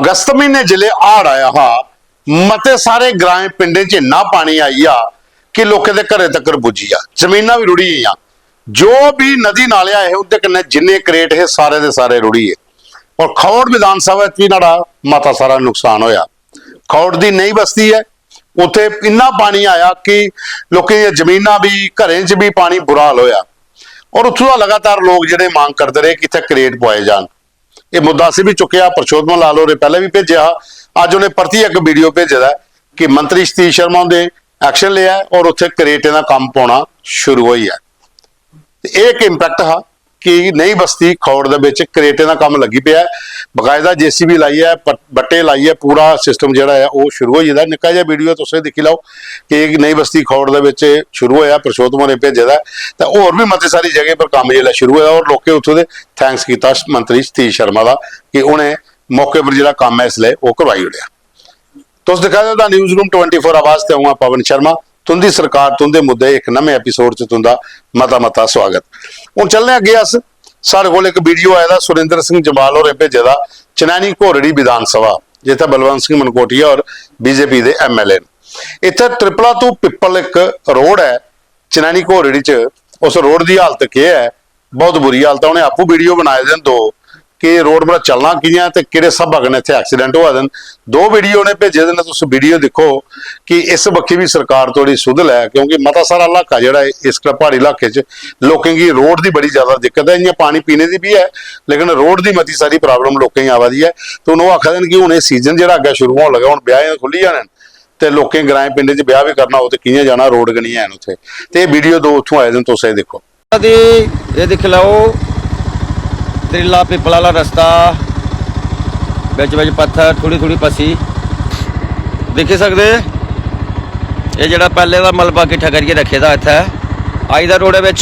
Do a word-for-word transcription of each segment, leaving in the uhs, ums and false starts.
अगस्त म्हीने जिसलै हाड़ आया हा, मते सारे ग्राएं पिंडें च इन्ना पानी आई गेआ कि लोकें दे घरें तगर पुज्जी गेआ, जमीनां बी रुढ़ी गेइयां। जो बी नदी नाले आए हे, उं'दे कन्नै जिन्ने करेट हे, सारे दे सारे रुढ़ी गे। और खौड़ विधानसभा च बी न्हाड़ा मता सारा नुकसान होया। खौड़ दी नई बस्ती ऐ, उत्थे इन्ना पानी आया कि लोकें दियां जमीनां बी, घरें च बी पानी बुरा हाल होया। और उत्थूं दा लगातार लोक जेह्ड़े मांग करदे रेह् कि इत्थै करेट पुआए जान। एह् मुद्दा असें बी चुक्केआ, परशोत्तम लाल होरें पैह्लें बी भेजेआ हा। अज्ज उ'नें परतियै इक वीडियो भेजे दा ऐ कि मंत्री सतीश शर्मा हुंदे एक्शन लेआ ऐ और उत्थै करेटें दा कम्म पौना शुरू होई गेआ। ते एह् इक इम्पैक्ट हा कि नई बस्ती खौड़ दे बिच करेटें दा कम्म लग्गी पेआ ऐ। बकायदा जेसीबी लाइयै, पट-, बट्टे लाइयै पूरा सिस्टम जेह्ड़ा ऐ ओह् शुरू होई गेदा ऐ। निक्का जेहा वीडियो तुस एह् दिक्खी लैओ कि नई बस्ती खौड़ दे बिच शुरू होया, परशोत्तम होरें भेजे दा ऐ। ते होर बी मती सारी जगहें पर कम्म जेल्लै शुरू होया और लोकें उत्थूं दे थैंक्स कीता मंत्री सतीश शर्मा दा कि उ'नें मौके पर जेह्ड़ा कम्म ऐ इसलै ओह् करवाई ओड़ेआ। तुस दिक्खा दे ओ the news room twenty four आवाज ते अ'ऊं आं पवन शर्मा। तुं'दी सरकार, तुं'दे मुद्दे, इक नमें एपिसोड च तुं'दा मता मता स्वागत। हून चलने अग्गें अस, साढ़े कोल इक वीडियो आए दा सुरेंद्र सिंह जम्वाल होरें भेजे दा, चनैनी घोरड़ी विधानसभा, जित्थै बलवंत सिंह मनकोटिया होर बीजेपी दे एमएलए न। इत्थै ट्रिपला तू पिप्पल इक रोड ऐ चनैनी घोरड़ी च, उस रोड दी हालत केह् ऐ? बहुत बुरी हालत ऐ। उ'नें आपूं वीडियो बनाए दे न दो कि रोड पर चलना कि'यां ते केह्ड़े स्हाबा कन्नै इत्थै एक्सीडेंट होआ दे न। दो वीडियो उ'नें भेजे दे न, तुस वीडियो दिक्खो कि इस बक्खी बी सरकार थोड़ी सुध लै, क्योंकि मता सारा इलाका जेह्ड़ा ऐ इस कन्नै प्हाड़ी इलाके च लोकें गी रोड दी बड़ी ज्यादा दिक्कत ऐ। इ'यां पानी पीने दी बी ऐ, लेकिन रोड दी मती सारी प्रॉब्लम लोकें गी आवा दी ऐ। ते हून ओह् आखा दे न कि हून एह् सीजन जेह्ड़ा अग्गें शुरू होन लगा, हून ब्याहें खु'ल्ली जाने न, ते लोकें ग्राएं पिंडें च ब्याह् बी करना होग ते कि'यां जाना, रोड गै निं हैन उत्थै। ते एह् वीडियो दो उत्थूं आए दे न, तुस एह् दिक्खो। दी एह् दिक्खी लैओ, त्रिल्ला पिप्पल आह्ला रस्ता, बिच बिच पत्थर, थोह्ड़ी थोह्ड़ी पस्सी। दिक्खी सकदे, एह् जेह्ड़ा पैह्लें दा मलबा किट्ठा करियै रक्खे दा इत्थै, आई दा रोड़ै बिच।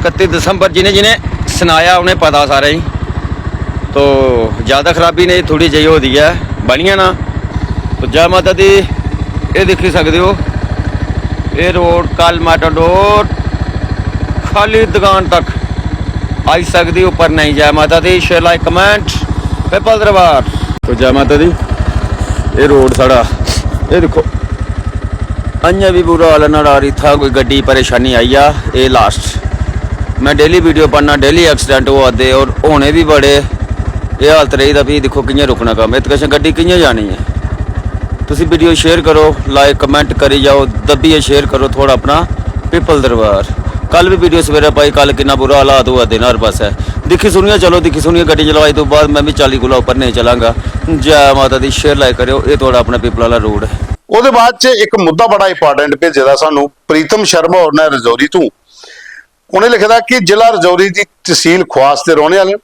कत्ती दिसंबर, जि'नें जि'नें सनाया, उ'नें पता सारें गी। तो ज्यादा खराबी नेईं, थोड़ी जेही होई दी ऐ, बनी जाना। तो जै माता दी, एह् दिक्खी सकदे ओ, एह् रोड कल मेटाडोर खाल्ली दकान तक आई सकदी, उप्पर नेईं। जै माता दी, share, like, comment, पिपल दरबार। तो जै माता दी, एह् रोड साढ़ा, एह् दिक्खो, अजें बी बुरा हाल ऐ न्हाड़ा। इत्थै कोई गड्डी परेशानी आई जा, एह् last। में daily video पाना, daily accident होआ दे और होने बी बड़े। एह् हालत रेही तां फ्ही दिक्खो कि'यां रुकना कम्म, इत्त कशा गड्डी कि'यां जानी ऐ? तुसी video share करो, like comment करी जाओ, दब्बियै share करो थुआढ़ा अपना पिपल दरबार। कल बी video सवेरै पाई, कल किन्ना बुरा हालात होआ दे न हर पासै। दिक्खी सुनियै चलो, दिक्खी सुनियै गड्डी चलाओ, अज्ज तो बाद में बी चाली कोला उप्पर नेईं चलांगा। जै माता दी, share like करेओ, एह् थुआढ़ा अपना पिपल आह्ला रोड ऐ। ओह्दे बाद च इक मुद्दा बड़ा इंपार्टेंट भेजे दा सानू, प्रीतम शर्मा होर ने रजौरी तू। उ'नें लिखे दा कि जिला रजौरी दी तसील खुआस दे रौह्ने आह्ले न।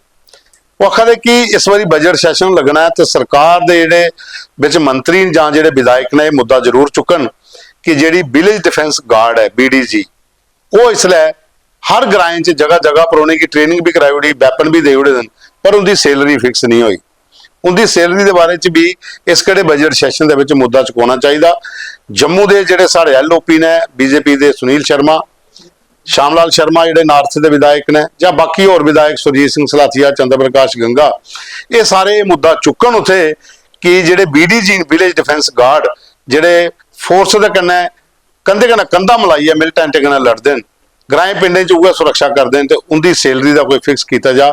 ओह् आखा दे कि इस बारी बजट सैशन लग्गना ऐ ते सरकार दे जेह्ड़े बिच मंत्री न जां जेह्ड़े विधायक न, एह् मुद्दा जरूर चुक्कन कि जेह्ड़ी विलेज डिफेंस गार्ड ऐ, बीडीजी, ओह् इसलै हर ग्राएं च जगह जगह पर उ'नेंगी ट्रेनिंग बी कराई ओड़ी, वैपन बी देई ओड़े दे न, पर उं'दी सैलरी फिक्स निं होई। उं'दी सैलरी दे बारे च बी इस केह्ड़े बजट सैशन दे बिच मुद्दा चुकोना चाहिदा। जम्मू दे जेह्ड़े साढ़े एलओपी न, बीजेपी दे सुनील शर्मा, श्याम लाल शर्मा जेह्ड़े नार्थ दे विधायक न, जां बाकी होर विधायक सुरजीत सिंह सलाथिया, चंद्र प्रकाश गंगा, एह् सारे एह् मुद्दा चुक्कन उत्थे कि जेह्ड़े बीडीजी न, विलेज डिफेंस गार्ड, जेह्ड़े फोर्स दे कन्नै कंधे कन्नै कंधा मलाइयै मिलिटेंटें कन्नै लड़दे न, ग्राएं पिंडें च उ'ऐ सुरक्षा करदे न, ते उं'दी सैलरी दा कोई फिक्स कीता जा।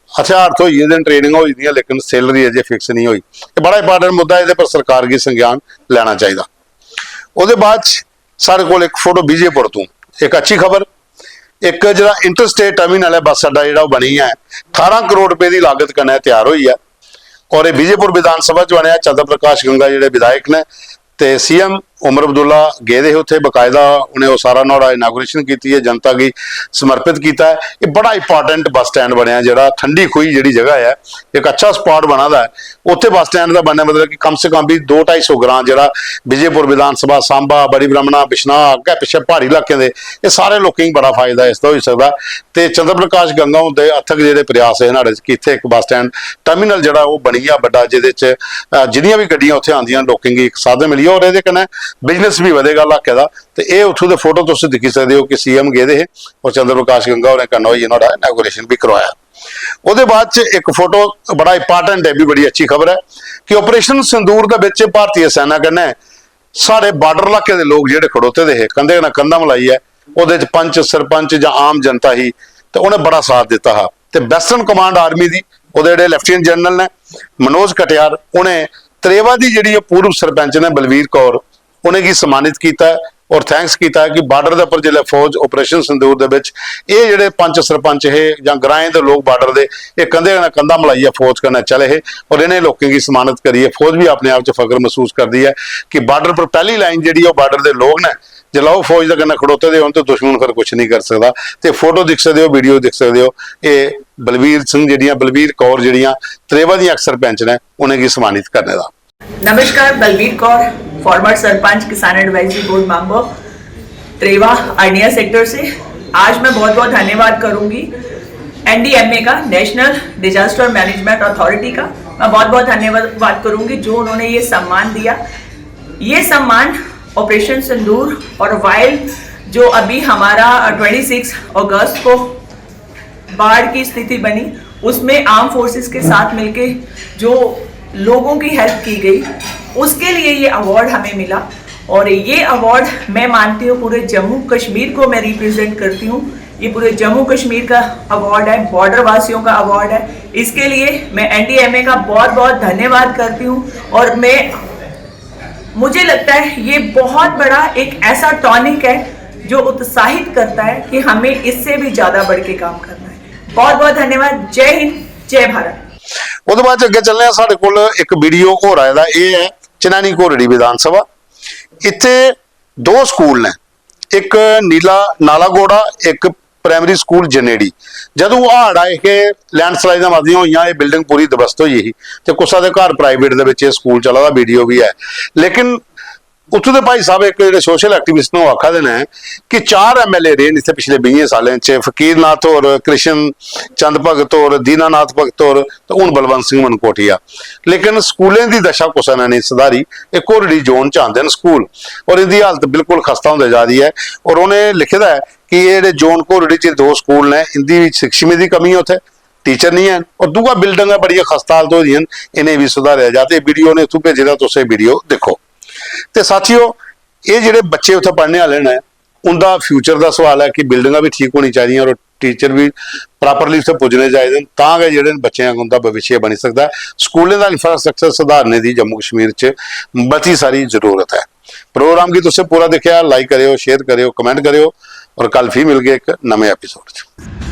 हथियार थ्होई गेदे न, ट्रेनिंगां होई दियां, लेकिन सैलरी अजें फिक्स निं होई। एह् बड़ा इंपार्टेंट मुद्दा, एह्दे पर सरकार गी संज्ञान लैना चाहिदा। ओह्दे बाद च साढ़े कोल इक फोटो विजयपुर तों, इक अच्छी खबर, इक जेह्ड़ा इंटर स्टेट टर्मिनल ऐ, बस अड्डा जेह्ड़ा ओह् बनी गेआ ऐ, ठारां करोड़ रपेऽ दी लागत कन्नै त्यार होई ऐ। और एह् विजयपुर विधानसभा च बनेआ, चंद्र प्रकाश गंगा जेह्ड़े विधायक न ते सीएम उमर अब्दुल्ला गेदे हे उत्थे, बकायदा उ'नें ओह् सारा नुहाड़ा इनागुरेशन कीती ऐ, जनता गी समर्पित कीता ऐ। एह् बड़ा इंपार्टेंट बस स्टैंड बनेआ, जेह्ड़ा ठंडी खूही जेह्ड़ी जगह ऐ, इक अच्छा स्पाट बना दा ऐ। उत्थे बस स्टैंड दा बनने मतलब कि कम से कम भी दो ढाई सौ ग्रां, जेह्ड़ा विजयपुर विधानसभा, सांबा, बड़ी ब्रह्मणा, बिश्नाह, अग्गै पिच्छे प्हाड़ी इलाकें दे, एह् सारे लोकें गी बड़ा फायदा इसदा होई सकदा। ते चंद्र प्रकाश गंगा हुंदे अथक जेह्ड़े प्रयास हे न्हाड़े च कि इत्थै इक बस स्टैंड टर्मिनल जेह्ड़ा ओह् बनी गेआ बड्डा, जेह्दे च, अ, जिन्नियां बी गड्डियां उत्थै आंदियां, लोकें गी इक साधन मिली गेआ। और एह्दे कन्नै बिजनेस बी बधेगा इलाके दा। ते एह् उत्थूं दे फोटो तुस दिक्खी सकदे ओ कि सीएम गेदे हे और चंद्र प्रकाश गंगा होरें कन्नै होइयै नुहाड़ा इनॉगुरेशन बी करवाया। ओह्दे बाद च इक फोटो बड़ा इंपॉर्टेंट ऐ, बी बड़ी अच्छी खबर ऐ कि ऑपरेशन सिंदूर दे बिच भारतीय सेना कन्नै साढ़े बार्डर इलाके दे लोक जेह्ड़े खड़ोते दे हे कंधे कन्नै कंधा मलाइयै, ओह्दे च पंच, सरपंच जां आम जनता ही, ते उ'नें बड़ा साथ दित्ता हा। ते वैस्टर्न कमांड आर्मी दी, ओह्दे जेह्ड़े लेफ्टिनेंट जनरल ने मनोज कटियार, उ'नें त्रेवा दी जेह्ड़ी ओह् पूर्व सरपंच ने बलवीर कौर, उ'नेंगी सम्मानित कीता ऐ और थैंक्स कीता ऐ कि बार्डर दे उप्पर जिसलै फौज ऑपरेशन सिंदूर दे बिच एह् जेह्ड़े पंच सरपंच हे जां ग्राएं दे लोक बार्डर दे, एह् कंधे कन्नै कंधा मलाइयै फौज कन्नै चले हे और इ'नें लोकें गी सम्मानित करियै फौज बी अपने आप च फख्र मसूस करदी ऐ कि बार्डर पर पैह्ली लाइन जेह्ड़ी ऐ ओह् बार्डर दे लोक न। जिसलै ओह् फौज दे कन्नै खड़ोते दे होन ते दुश्मन फिर कुछ नहीं कर सकदा। ते फोटो दिक्खी सकदे ओ, वीडियो दिक्खी सकदे ओ, एह् बलवीर सिंह जेह्ड़ियां, बलवीर कौर जेह्ड़ियां त्रेवा दियां एक्स सरपंच ने, उ'नेंगी सम्मानित करने दा। नमस्कार, बलवीर कौर, फॉर्मर सरपंच, किसान advisory board member, Trewa, Arnia sector से। आज मैं बहुत बहुत धन्यवाद करूंगी एनडीएमए का, नेशनल डिजास्टर मैनेजमेंट अथॉरिटी का। मैं बहुत बहुत धन्यवाद करूंगी जो उन्होंने ये सम्मान दिया। ये सम्मान ऑपरेशन सिंदूर और वाइल जो अभी हमारा ट्वेंटी सिक्स अगस्त को बाढ़ की स्थिति बनी, उसमें आर्म फोर्सेस के साथ मिलके जो लोगों की हेल्प की गई, उसके लिए ये अवार्ड हमें मिला। और ये अवार्ड मैं मानती हूँ पूरे जम्मू कश्मीर को मैं रिप्रेजेंट करती हूँ। ये पूरे जम्मू कश्मीर का अवार्ड है, बॉर्डर वासियों का अवार्ड है। इसके लिए मैं एनडीएमए का बहुत बहुत धन्यवाद करती हूँ। और मैं मुझे लगता है ये बहुत बड़ा एक ऐसा टॉनिक है जो उत्साहित करता है कि हमें इससे भी ज्यादा बढ़ के काम करना है। बहुत बहुत धन्यवाद। जय हिंद, जय भारत। ਉਹਦੇ ਬਾਅਦ 'ਚ ਅੱਗੇ ਚੱਲਦੇ ਆ। ਸਾਡੇ ਕੋਲ ਇੱਕ ਵੀਡੀਓ ਹੋਰ ਆਇਆ ਦਾ, ਇਹ ਹੈ ਚਨੈਨੀ ਘੋਰੜੀ ਵਿਧਾਨ ਸਭਾ। ਇੱਥੇ ਦੋ ਸਕੂਲ ਨੇ, ਇੱਕ ਨੀਲਾ ਨਾਲਾਗੋੜਾ, ਇੱਕ ਪ੍ਰਾਇਮਰੀ ਸਕੂਲ ਜਨੇੜੀ। ਜਦੋਂ ਹੜ੍ਹ ਆਏ ਕਿ ਲੈਂਡਸਲਾਈਡਾਂ ਵੱਧਦੀਆਂ ਹੋਈਆਂ, ਇਹ ਬਿਲਡਿੰਗ ਪੂਰੀ ਦਬਸਤ ਹੋਈ ਸੀ ਤੇ ਕੁਸਾ ਦੇ ਘਰ ਪ੍ਰਾਈਵੇਟ ਦੇ ਵਿੱਚ ਇਹ ਸਕੂਲ ਚੱਲਦਾ, ਵੀਡੀਓ ਵੀ ਹੈ। ਲੇਕਿਨ ਉੱਥੋਂ ਦੇ ਭਾਈ ਸਾਹਿਬ, ਇੱਕ ਜਿਹੜੇ ਸੋਸ਼ਲ ਐਕਟਿਵਿਸਟ ਨੇ, ਉਹ ਆਖਦੇ ਨੇ ਕਿ ਚਾਰ ਐਮਐਲਏ ਰਹੇ ਨੇ ਇੱਥੇ ਪਿਛਲੇ ਵੀਹ ਸਾਲਾਂ 'ਚ, ਫਕੀਰਨਾਥ ਔਰ ਕ੍ਰਿਸ਼ਨ ਚੰਦ ਭਗਤ ਔਰ ਦੀਨਾਨਾਥ ਭਗਤ ਔਰ ਤੇ ਹੁਣ ਬਲਵੰਤ ਸਿੰਘ ਮਨਕੋਟੀਆ। ਲੇਕਿਨ ਸਕੂਲਾਂ ਦੀ ਦਸ਼ਾ ਕੁਛ ਇਹਨਾਂ ਨੇ ਸੁਧਾਰੀ। ਇਹ ਘੋਰੜੀ ਜ਼ੋਨ 'ਚ ਆਉਂਦੇ ਨੇ ਸਕੂਲ, ਔਰ ਇਹਦੀ ਹਾਲਤ ਬਿਲਕੁਲ ਖਸਤਾ ਹੁੰਦੀ ਜਾ ਰਹੀ ਹੈ। ਔਰ ਉਹਨੇ ਲਿਖਿਆ ਹੈ ਕਿ ਇਹ ਜਿਹੜੇ ਜ਼ੋਨ ਘੋਰੜੀ 'ਚ ਦੋ ਸਕੂਲ ਨੇ, ਇਹਦੀ ਵਿੱਚ ਸਿੱਖਸ਼ਮੇ ਦੀ ਕਮੀ ਹੈ, ਉੱਥੇ ਟੀਚਰ ਨਹੀਂ ਹੈ, ਔਰ ਦੂਆ ਬਿਲਡਿੰਗਾਂ ਬੜੀਆਂ ਖਸਤਾ ਹਾਲਤ ਹੋ ਰਹੀਆਂ ਨੇ, ਇਹਨੇ ਵੀ ਸੁਧਾਰਿਆ ਜਾ। ਤੇ ਇਹ ਵੀਡੀਓ ਨੇ ਇੱਥੋਂ ਭੇਜੇ ਦਾ, ਤੁਸੀਂ ਇਹ ਵੀਡੀਓ ਦੇਖੋ। ਤੇ ਸਾਥੀਓ, ਇਹ ਜਿਹੜੇ ਬੱਚੇ ਉੱਥੇ ਪੜ੍ਹਨੇ ਵਾਲੇ ਨੇ, ਉਹਦਾ ਫਿਊਚਰ ਦਾ ਸਵਾਲ ਹੈ ਕਿ ਬਿਲਡਿੰਗਾਂ ਵੀ ਠੀਕ ਹੋਣੀ ਚਾਹੀਦੀਆਂ ਔਰ ਟੀਚਰ ਵੀ ਪ੍ਰੋਪਰਲੀ ਉੱਥੇ ਪੁੱਜਣੇ ਚਾਹੀਦੇ ਨੇ, ਤਾਂ ਕਿ ਜਿਹੜੇ ਬੱਚਿਆਂ ਦਾ ਭਵਿੱਖ ਬਣ ਸਕਦਾ। ਸਕੂਲਾਂ ਦਾ ਇਨਫਰਾਸਟ੍ਰਕਚਰ ਸੁਧਾਰਨੇ ਦੀ ਜੰਮੂ ਕਸ਼ਮੀਰ 'ਚ ਬੜੀ ਸਾਰੀ ਜ਼ਰੂਰਤ ਹੈ। ਪ੍ਰੋਗਰਾਮ ਕੀ ਤੁਸੀਂ ਪੂਰਾ ਦੇਖਿਆ, ਲਾਈਕ ਕਰਿਓ, ਸ਼ੇਅਰ ਕਰਿਓ, ਕਮੈਂਟ ਕਰਿਓ, ਔਰ ਕੱਲ ਫਿਰ ਮਿਲਗੇ ਇੱਕ ਨਵੇਂ ਐਪੀਸੋਡ 'ਚ।